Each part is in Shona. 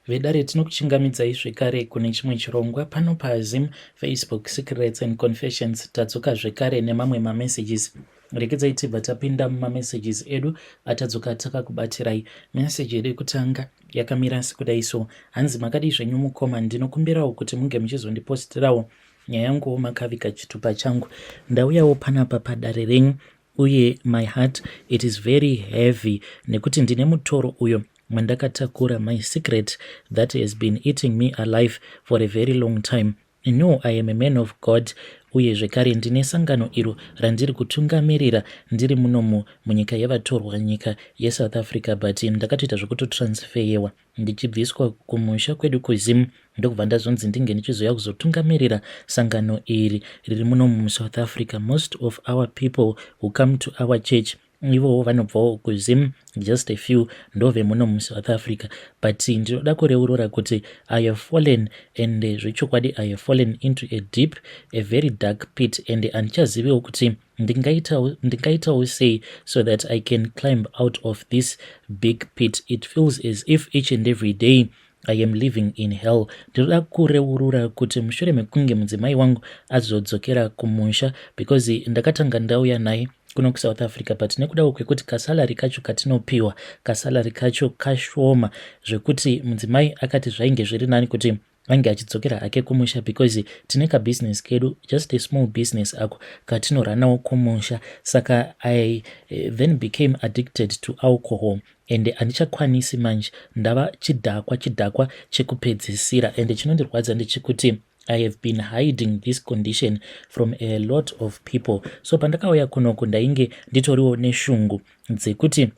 Vedare, tinokuchingamidzai zvekare kune chimwe chirongwa pano paZim Facebook Secrets and Confessions. Tadzoka zvekare nemamwe mamessages. Rekedzai tibva tapinda mumamessages edu atadzoka takakubatirai. Meseji yedu yekutanga yakamira sekudai so. Hanzi, "Makadii zvenyu mukoma? Ndinokumbirawo kuti munge muchizondipostirawo nyaya yanguwo makaviga chitupa changu. Ndauyawo panapa padare renyu uye my heart, it is very heavy nekuti ndine mutoro uyo mandakatakura, my secret that has been eating me alive for a very long time. No, I am a man of God uye zvekare ndine sangano iro randiri kutungamirira ndiri munomu munyika yevatorwa, nyika yeSouth Africa, but ndakatoita zvekutotransferwa ndichibviswa kumusha kwedu kuZim, ndokubva ndazonzi ndinge ndichizoya kuzotungamirira sangano iri riri munomu muSouth Africa. Most of our people who come to our church, ivowo vanobvawo kuZim, just a few ndove muno muSouth Africa. But ndinoda kureurura kuti I have fallen, and zvechokwadi I have fallen into a deep, a very dark pit, and handichaziviwo kuti ndingaitawo sei so that I can climb out of this big pit. It feels as if each and every day I am living in hell. Ndinoda kureurura kuti mushure mekunge mudzimai wangu azodzokera kumusha, because ndakatanga ndauya naye kuno kuSouth Africa, but nekudawo kwekuti kasalary kacho katinopiwa, kasalary kacho kashoma zvekuti mudzimai akati zvainge zviri nani kuti ange achidzokera hake kumusha, because tine kabusiness kedu, just a small business ako katinoranawo kumusha. Saka I then became addicted to alcohol and handichakwanisi manje, ndava chidhakwa, chidhakwa chekupedzisira. And chinondirwadza ndechekuti I have been hiding this condition from a lot of people. So pandakauya kunoku, ndainge nditoriwo neshungu dzekuti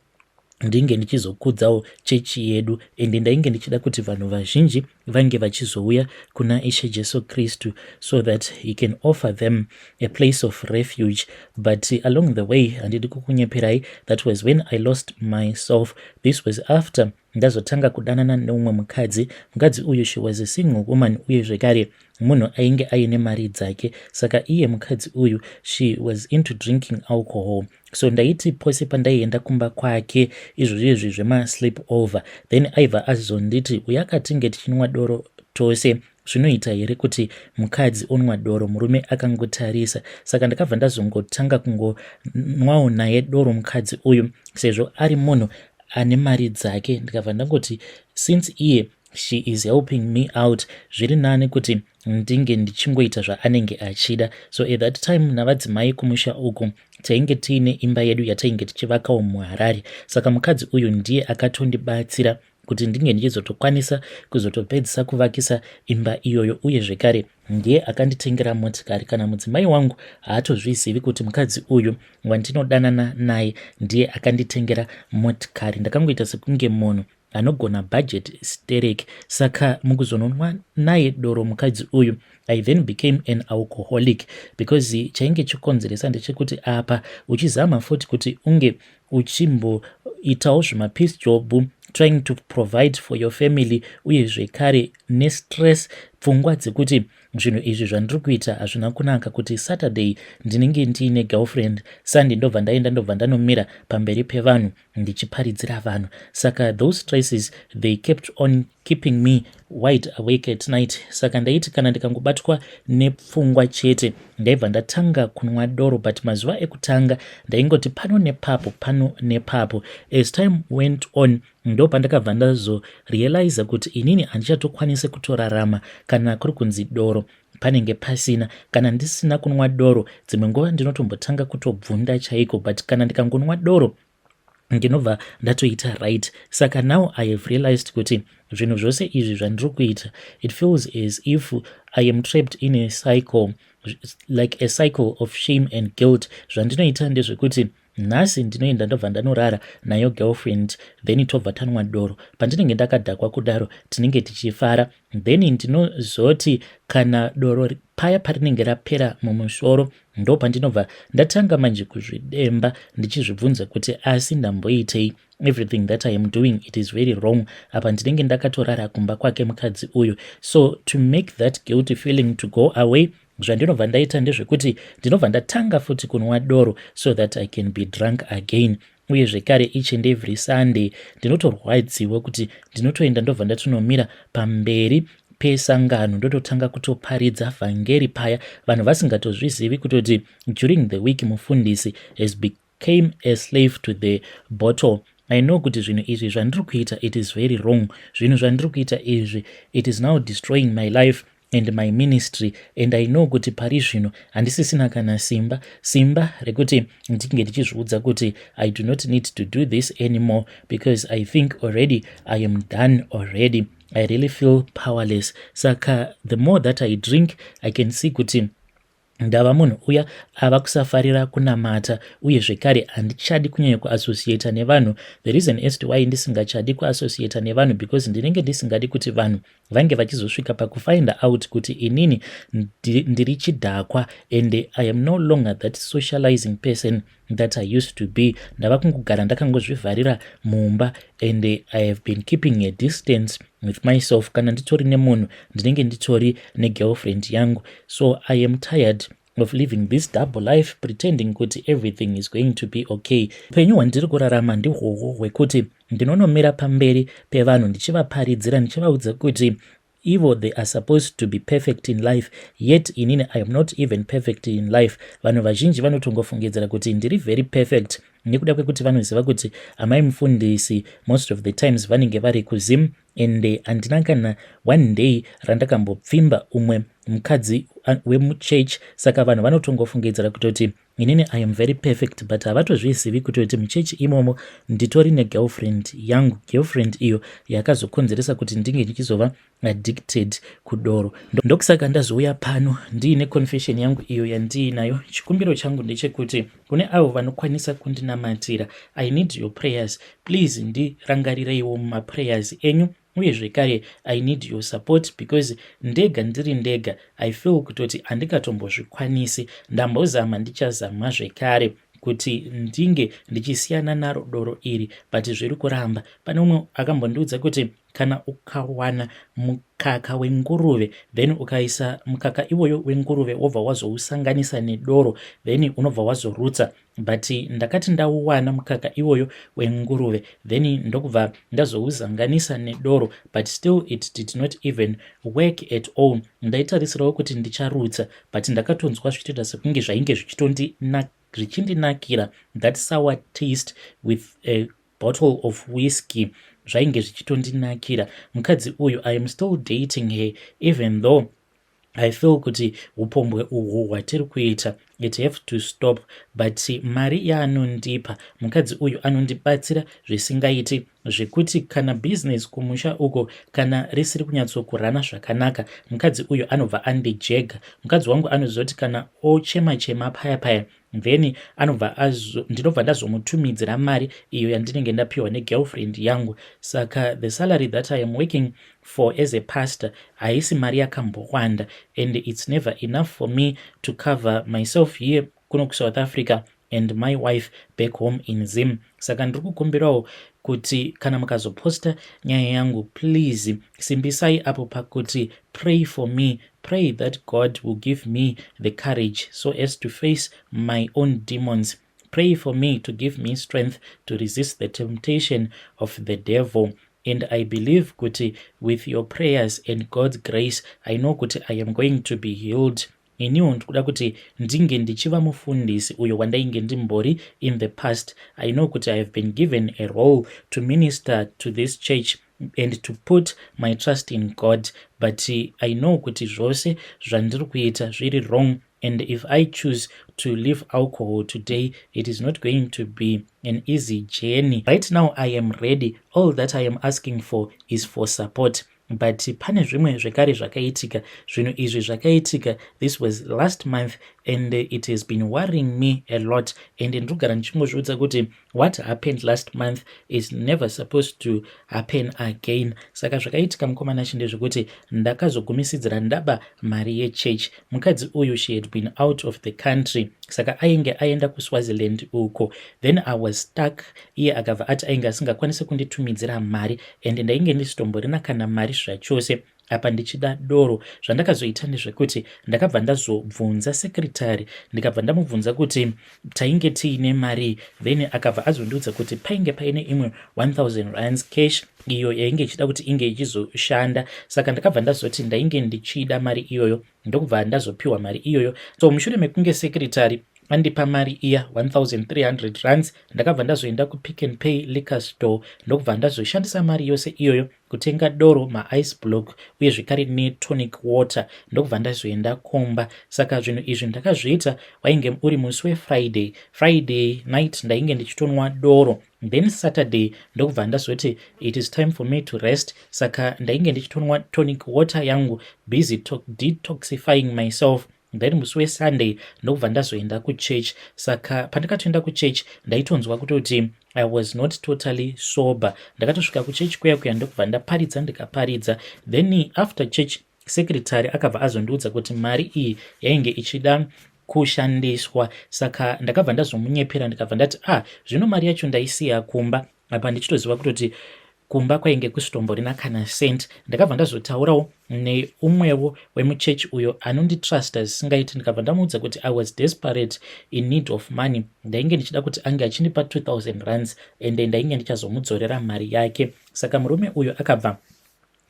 ndinge ndichizokudzawo chechi yedu, ende ndainge ndichida kuti vanhu vazhinji vange vachizouya kuna Ishe Jesu Kristu so that he can offer them a place of refuge. But along the way, handidi kukunyeperai, that was when I lost myself. This was after ndazotanga kudanana neumwe mukadzi. Mukadzi uyu, she was a single woman, uye zvekare munhu ainge aine mari dzake. Saka iye mukadzi uyu, she was into drinking alcohol. So ndaiti pose pandaienda kumba kwake, izvozvo izvi zvemasleep over, then aibva azonditi, "Uyakatinge tichinwa doro tose." Zvinoita here kuti mukadzi onwa doro murume akangotarisa? Saka ndakabva ndazongotanga kungonwawo naye doro mukadzi uyu, sezvo ari munhu ane mari dzake. Ndikabva ndangoti since iye she is helping me out, zviri nani kuti ndinge ndichingoita zvaanenge achida. So at that time navadzimai kumusha uku tainge tiine imba yedu yatainge tichivakawo muHarare. Saka mukadzi uyu ndiye akatondibatsira kuti ndinge ndichizotokwanisa kuzotopedzisa kuvakisa imba iyoyo, uye zvekare ndiye akanditengera motikari. Kana mudzimai wangu haatozvizivi kuti mukadzi uyu wandinodanana naye ndiye akanditengera motikari. Ndakangoita sekunge munhu anogona budget sterek. Saka mukuzononwa naye doro mukadzi uyu, I then became an alcoholic, because chainge chikonzeresa ndechekuti apa uchizama futi kuti unge uchimboitawo zvimapiece job, trying to provide for your family, uye zvekare nestress, pfungwa dzekuti zvinhu izvi zvandiri kuita hazvina kunaka, kuti Saturday ndinenge ndiine girlfriend, Sunday ndobva ndaenda, ndobva ndanomira pamberi pevanhu ndichiparidzira vanhu. Saka those stresses, they kept on keeping me wide awake at night. Saka ndaiti kana ndikangobatwa nepfungwa chete, ndaibva ndatanga kunwa doro. But mazuva ekutanga ndaingoti pano nepapo, pano nepapo. As time went on, ndo pandakabva ndazorealiza kuti inini handichatokwanisi kutorarama kana kuri kunzi doro panenge pasina. Kana ndisina kunwa doro, dzimwe nguva ndinotombotanga kutobvunda chaiko, but kana ndikangonwa doro, ndinobva ndatoita right. Saka now I have realized kuti zvinhu zvose izvi zvandiri kuita, it feels as if I am trapped in a cycle, like a cycle of shame and guilt. Zvandinoita ndezvekuti nhasi ndinoenda, ndobva ndanorara nayo girlfriend, then tobva tanwa doro. Pandinenge ndakadhakwa kudaro, tinenge tichifara. Then ndinozoti kana doro paya parinenge rapera mumusoro, ndo pandinobva ndatanga manje kuzvidemba, ndichizvibvunza kuti asi ndamboitei? Everything that I am doing, it is very wrong. Apa ndinenge ndakatorara kumba kwake mukadzi uyu. So to make that guilty feeling to go away, zvandinobva ndaita ndezvekuti ndinobva ndatanga futi kunwa doro so that I can be drunk again. Uye zvekare each and every Sunday ndinotorwadziwa kuti ndinotoenda, ndobva ndatonomira pamberi pesangano, ndototanga kutoparidza vhangeri paya, vanhu vasingatozvizivi kutoti during the week mufundisi has became a slave to the bottle. I know kuti zvinhu izvi zvandiri kuita, it is very wrong. Zvinhu zvandiri kuita izvi, it is now destroying my life and my ministry, and I know kuti pari zvino handisisina kana simba rekuti ndinge ndichizviudza kuti I do not need to do this anymore, because I think already I am done already. I really feel powerless. Saka the more that I drink, I can see kuti ndava munhu uya ava kusafarira kunamata, uye zvekare handichadi kunyanya kuassociata nevanhu. The reason as to why ndisingachadi kuassociata nevanhu, because ndinenge ndisingadi kuti vanhu vange vachizosvika pakufind out kuti inini ndiri chidhakwa, and I am no longer that socializing person that I used to be. Ndava kungogara ndakangozvivharira mumba, and I have been keeping a distance with myself. Kana nditori nemunhu, ndinenge nditori negirlfriend yangu. So I am tired of living this double life, pretending kuti everything is going to be okay. Upenyu hwandiri kurarama ndihwohwo hwekuti ndinonomira pamberi pevanhu ndichivaparidzira, ndichivaudza kuti ivo they are supposed to be perfect in life, yet inini I am not even perfect in life. Vanhu vazhinji vanotongofungidzira kuti ndiri very perfect nekuda kwekuti vanoziva kuti amai mufundisi most of the times vanenge vari kuZim, and handina kana one day randakambopfimba umwe mukadzi wemuchurch. Saka vanhu vanotongofungidzira kutoti inini I am very perfect, but havatozvizivi kutoti muchechi imomo nditori negirlfriend yangu, girlfriend iyo yakazokonzeresa kuti ndinge ndichizova addicted kudoro. Ndokusaka ndazouya pano ndiine confession yangu iyo yandiinayo. Chikumbiro changu ndechekuti kune avo vanokwanisa kundinamatira, I need your prayers. Please ndirangarireiwo mumaprayers enyu. Uye zvekare I need your support, because ndega, ndiri ndega, I feel kutoti handingatombozvikwanisi. Ndambozama, ndichazama zvekare kuti ndinge ndichisiyana naro doro iri, but zviri kuramba. Pane umwe akambondiudza kuti kana ukawana mukaka wenguruve, then ukaisa mukaka iwoyo wenguruve, wobva wazousanganisa nedoro, then unobva wazorutsa. But ndakati ndauwana mukaka iwoyo wenguruve, then ndokubva ndazouzanganisa nedoro, but still it did not even work at all. Ndaitarisirawo kuti ndicharutsa, but ndakatonzwa zvichitoita sekunge zvainge zvichindinakira, that sour taste with a bottle of whisky, zvainge zvichitondinakira. Mukadzi uyu, I am still dating her, even though I feel kuti upombwe uhwu hwatiri kuita, it have to stop. But mari yaanondipa mukadzi uyu anondibatsira zvisingaiti, zvekuti kana bhizinesi kumusha uko kana risiri kunyatsokurana zvakanaka, mukadzi uyu anobva andijega. Mukadzi wangu anozoti kana ochema chema paya paya, then anobva, ndinobva ndazomutumidzira mari iyo yandinenge ndapiwa negirlfriend yangu. Saka the salary that I am working for as a pastor haisi mari yakambowanda, and it's never enough for me to cover myself here kuno kuSouth Africa and my wife back home in Zim. Saka ndiri kukumbirawo kuti kana mukazoposta nyaya yangu, please simbisai apo pakuti pray for me, pray that God will give me the courage so as to face my own demons. Pray for me to give me strength to resist the temptation of the devil. And I believe kuti with your prayers and God's grace, I know kuti I am going to be healed. Iniwo ndikuda kuti ndinge ndichiva mufundisi uyo wandainge ndimbori in the past. I know kuti I have been given a role to minister to this church and to put my trust in God, but I know kuti zvose zvandiri kuita zviri wrong, and if I choose to leave alcohol today, it is not going to be an easy journey. Right now I am ready. All that I am asking for is for support. But pane zvimwe zvekare zvakaitika. Zvinhu izvi zvakaitika, this was last month, and it has been worrying me a lot, and ndinogara ndichingozviudza kuti what happened last month is never supposed to happen again. Saka zvakaitika, mukomana chi, ndezvekuti ndakazogumisidzira ndaba mari yechurch. Mukadzi uyu, she had been out of the country, saka ainge aenda kuSwaziland uko. Then I was stuck. Iye akabva ati ainge asingakwanisi kunditumidzira mari, and ndainge ndisitomborina kana mari zvachose. Apa ndichida doro. Zvandakazoita ndezvekuti ndakabva ndazobvunza secretary, ndikabva ndamubvunza kuti tainge tiine mari. Then akabva azondiudza kuti painge paine imwe 1000 rands cash iyo yainge ichida kuti inge ichizoshanda. Saka ndakabva ndazoti ndainge ndichida mari iyoyo, ndokubva ndazopiwa mari iyoyo. So mushure mekunge secretary andipa mari iya, 1300 rands, ndakabva ndazoenda kuPick and Pay liquor store, ndokubva ndazoshandisa mari yose iyoyo kutenga doro, maice block uye zvekare netonic water, ndokubva ndazoenda kumba. Saka zvinhu izvi ndakazviita wainge uri musi weFriday. Friday night ndainge ndichitonwa doro. Then Saturday ndokubva ndazoti it is time for me to rest. Saka ndainge ndichitonwa tonic water yangu, busy detoxifying myself. Then musi weSunday ndokubva ndazoenda kuchurch. Saka pandakatoenda kuchurch ndaitonzwa kutoti I was not totally sober. Ndakatosvika kuchechi kuya kuya, ndokubva ndaparidza, ndikaparidza. Then after church secretary akabva azondiudza kuti mari iyi yainge ichida kushandiswa. Saka ndakabva ndazomunyepera, ndikabva ndati, "Ah, zvino mari yacho ndaisiya kumba." Apa ndichitoziva kutoti kumba kwainge kusitomborina kana cent. Ndakabva ndazotaurawo neumwewo wemuchechi uyo anonditrusta zvisingaiti, ndikabva ndamuudza kuti I was desperate in need of money. Ndainge ndichida kuti ange achindipa 2000 rands, ende ndainge ndichazomudzorera mari yake. Saka murume uyo akabva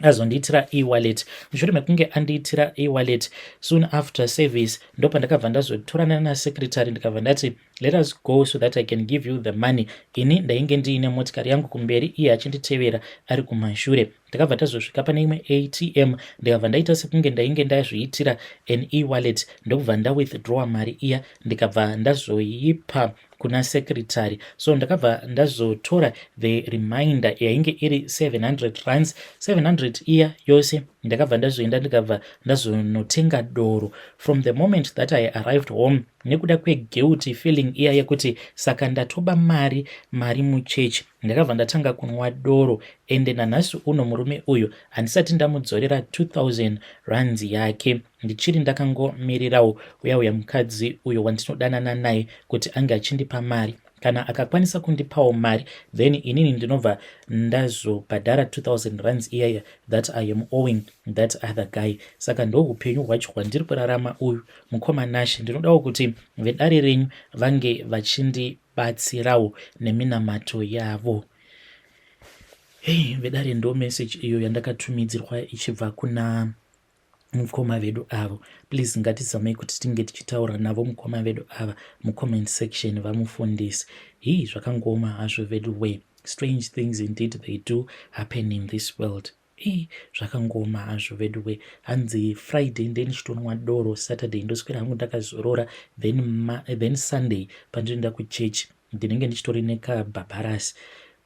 azondiitira e-wallet. Mushure mekunge andiitira e-wallet, soon after service ndopandakabva ndazotorana nasecretary, ndikabva ndati, "Let us go so that I can give you the money." Ini ndainge ndiine motikari yangu kumberi, iye achinditevera ari kumashure. Ndakabva tazosvika pane imwe ATM, ndikabva ndaita sekunge ndainge ndazviitira an e-wallet, ndokubva ndawithdrawa mari iya, ndikabva ndazoipa kuna secretary. So ndakabva ndazotora the remainder yainge iri 700 rands. 700 iya yose ndakabva ndazoenda, ndikabva ndazonotenga doro. From the moment that I arrived home, nekuda kweguilty feeling iya yekuti saka ndatoba mari muchechi, ndakabva ndatanga kunwa doro. Ende nanhasi uno murume uyu handisati ndamudzorera 2000 rands yake. Ndichiri ndakangomirirawo uya uya mukadzi uyo wandinodanana naye kuti ange achindipa mari. Kana akakwanisa kundipawo mari, then inini ndinobva ndazobhadhara 2000 rands iyaya that I am owing that other guy. Saka ndo upenyu hwacho hwandiri kurarama uyu, mukoma Nashe. Ndinodawo kuti vedare renyu vange vachindibatsirawo neminamato yavo. Hei vedare, ndo message iyo yandakatumidzirwa ichibva kuna mukoma vedu avo. Please, ngatizamei kuti tinge tichitaura navo mukoma vedu ava mucomment section, vamufundisi. Hii, zvakangoma hazvo vedu way. Strange things indeed, they do happen in this world. Ii, zvakangoma hazvo vedu we. Hanzi Friday ndendichitonwa doro, Saturday ndoswera hangu ndakazorora, then Sunday pandinoenda kuchechi ndinenge ndichitori nekabhabharasi,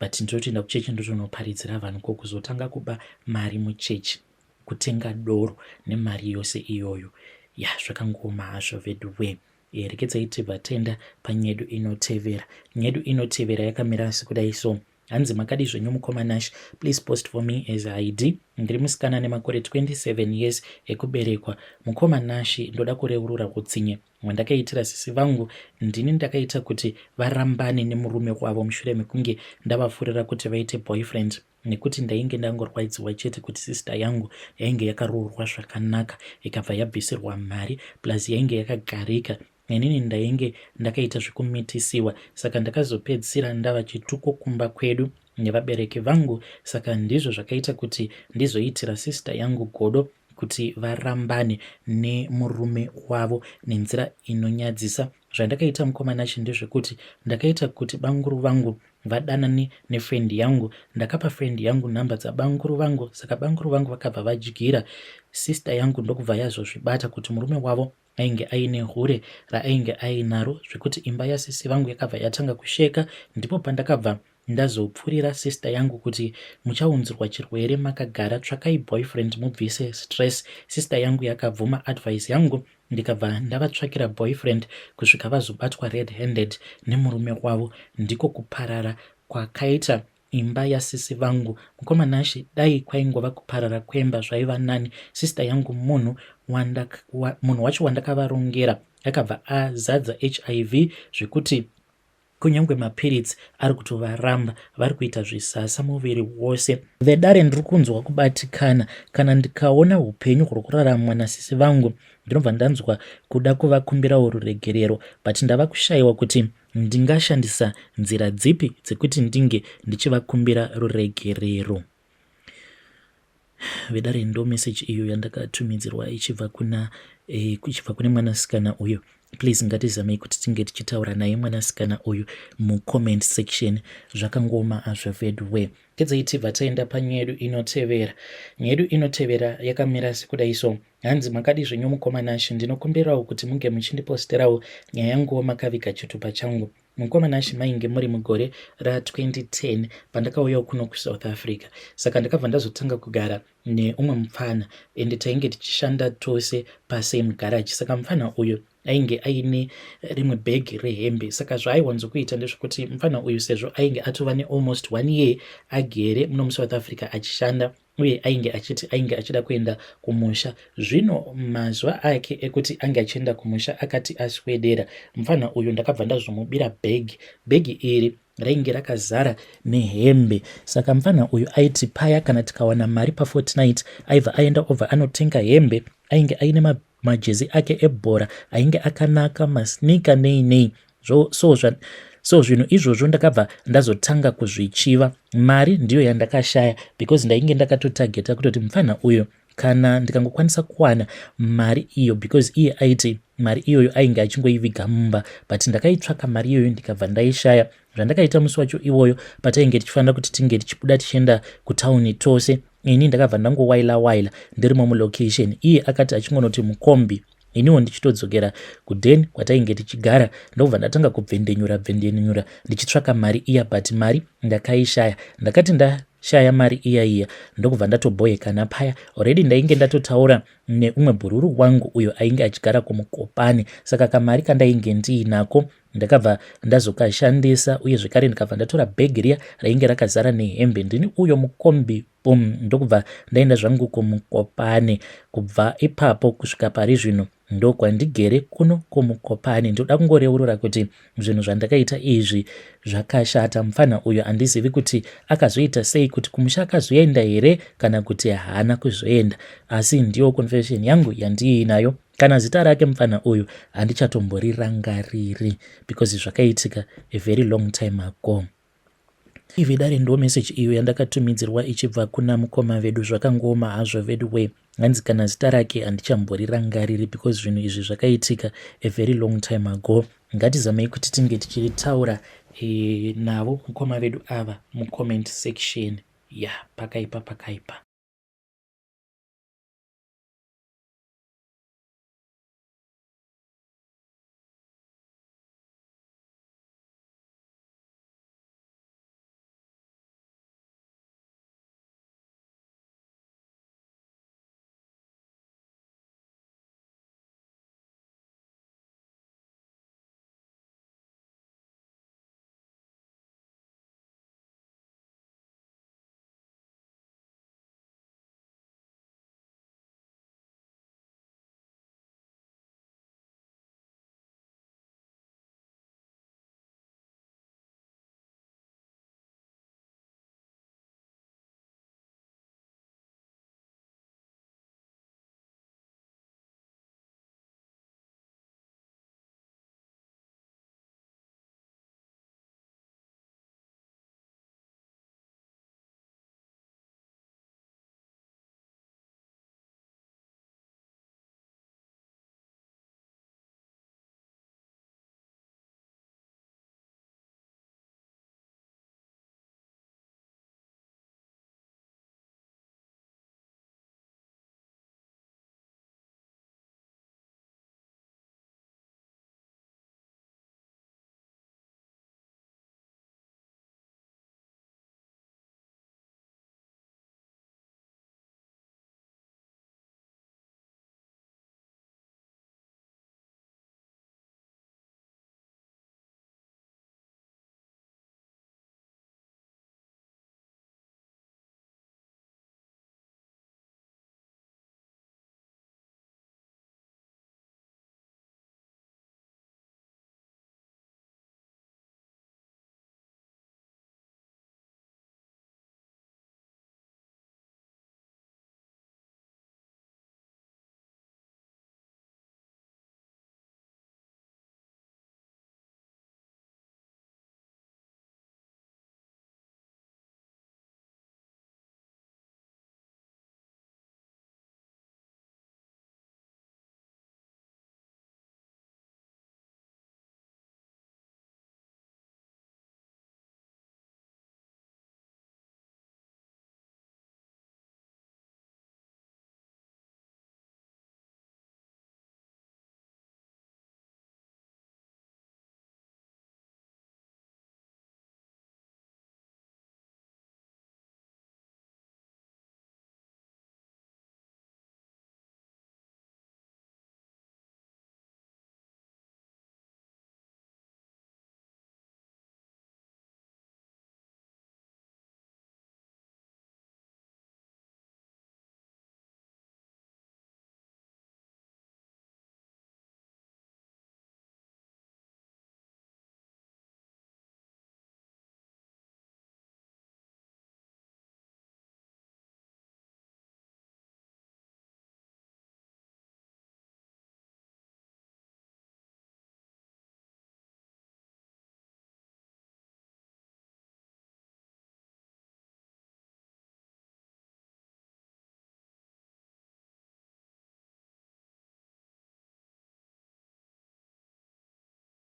but ndinotoenda kuchechi ndotonoparidzira vanhu. Ko kuzotanga kuba mari muchechi, kutenga doro nemari yose iyoyo? Ya, zvakangoma hazvo vedu we. Rekedzai tibva tenda panyedu inotevera. Nyedu inotevera yakamira sekudai so. Hanzi, "Makadi zvenyu mukoma Nash? Please post for me as ID. Ndiri musikana nemakore 27 years ekuberekwa. Mukoma Nashi, ndoda kureurura utsinye hwandakaitira sisi vangu. Ndini ndakaita kuti varambane nemurume wavo mushure mekunge ndavafurira kuti vaite boyfriend, nekuti ndainge ndangorwadziwa chete kuti sister yangu yainge yakaroorwa zvakanaka, ikabva yabvisirwa mari, plus yainge yakagarika. Inini ndainge ndakaita zvekumitisiwa. Saka ndakazopedzisira ndava chituko kumba kwedu nevabereki vangu. Saka ndizvo zvakaita kuti ndizoitira sister yangu godo kuti varambane nemurume wavo nenzira inonyadzisa. Zvandakaita, mukoma Nashi, ndezvekuti ndakaita kuti banguru vangu vadanane nefriend yangu. Ndakapa friend yangu nhamba dzabanguru vangu. Saka banguru vangu vakabva vadyira sister yangu, ndokubva yazozvibata kuti murume wavo ainge aine hure raainge ainaro, zvekuti imba yasisi vangu yakabva yatanga kusheka. Ndipo pandakabva ndazopfurira sister yangu kuti muchaunzirwa chirwere makagara, tsvakai boyfriend mubvise stress. Sister yangu yakabvuma advice yangu, ndikabva ndavatsvakira boyfriend kusvika vazobatwa red handed nemurume wavo. Ndiko kuparara kwakaita imba yasisi vangu. Mukoma Nashi, dai kwaingova kuparara kwemba zvaiva nani. Sister yangu, munhu wacho wandakavarongera akabva azadza HIV zvekuti Kunyange mapiritsi ari kutovaramba, vari kuita zvisasa muviri wose. Vedare, ndiri kunzwa kubatikana. Kana ndikaona upenyu huri kuraramwa nasisi vangu, ndinobva ndanzwa kuda kuvakumbirawo ruregerero, but ndava kushayiwa kuti ndingashandisa nzira dzipi dzekuti ndinge ndichivakumbira ruregerero. Vedare, ndo meseji iyo yandakatumidzirwa ichibva kune mwanasikana uyu. Please, ngatizamei kuti tinge tichitaura naye mwanasikana uyu mucomment section. Zvakangoma hazvo vedwe. Kedzai tibva taenda panyaya yedu inotevera. Nyaya yedu inotevera yakamira sekudai so. Hanzi, "Makadi zvenyu mukoma Nashe? Ndinokumbirawo kuti munge muchindiposterawo nyaya yanguwo makaviga chitupa changu. Mukoma Nashe, mainge muri mugore ra2010 pandakauyawo kuno kuSouth Africa. Saka ndakabva ndazotanga kugara neumwe mupfana, ende tainge tichishanda tose pasame garage. Saka mupfana uyu ainge aine rimwe bhegi rehembe. Saka zvaaiwanzokuita ndezvekuti mupfana uyu, sezvo ainge atova nealmost one year agere muno muSouth Africa achishanda, uye ainge achiti ainge achida kuenda kumusha, zvino mazuva ake ekuti ange achienda kumusha akati aswedera, mufana uyu ndakabva ndazomubira bhegi. Bhegi iri rainge rakazara nehembe. Saka mufana uyu aiti paya kana tikawana mari pafortnight, aibva aenda obva anotenga hembe. Ainge aine majezi ake ebhora ainge akanaka, masneaker, nei nei. So zvinhu izvozvo ndakabva ndazotanga kuzvichiva. Mari ndiyo yandakashaya, because ndainge ndakatotageta kutoti mufana uyu kana ndikangokwanisa kuwana mari iyo, because iye aiti mari iyoyo ainge achingoiviga mumba, but ndakaitsvaka mari iyoyo ndikabva ndaishaya. Zvandakaita musi wacho iwoyo, patainge tichifanira kuti tinge tichibuda tichienda kutauni tose, ini ndakabva ndangowaila waila ndirimo mulocation. Iye akati achingonoti mukombi, iniwo ndichitodzokera kudheni kwatainge tichigara, ndobva ndatanga kubvendenyura bvendenyura ndichitsvaka mari iya, but mari ndakaishaya. Ndakati ndashaya mari iya iya, ndokubva ndatobhoyekana paya. Already ndainge ndatotaura neumwe bhururu wangu uyo ainge achigara kuMukopani. Saka kamari kandainge ndiinako ndakabva ndazokashandisa, uye zvekare ndikabva ndatora bhegi riya rainge rakazara nehembe. Ndini uyo mukombi, bum, ndokubva ndaenda zvangu kuMukopane. Kubva ipapo kusvika pari zvino ndokwandigere kuno kuMukopane. Ndoda kungoreurura kuti zvinhu zvandakaita izvi zvakashata. Mufana uyu handizivi kuti akazoita sei, kuti kumusha akazoenda here kana kuti haana kuzoenda, asi ndiyo confession yangu yandiinayo. Kana zita rake mufana uyu handichatomborirangariri, because zvakaitika a very long time ago." Ivedare, ndo meseji iyo yandakatumidzirwa ichibva kuna mukoma vedu. Zvakangoma hazvo vedu we. Hanzi kana zita rake handichamborirangariri, because zvinhu izvi zvakaitika a very long time ago. Ngatizamei kuti tinge tichitaura navo mukoma vedu ava mucomment section. Ya, pakaipa, pakaipa.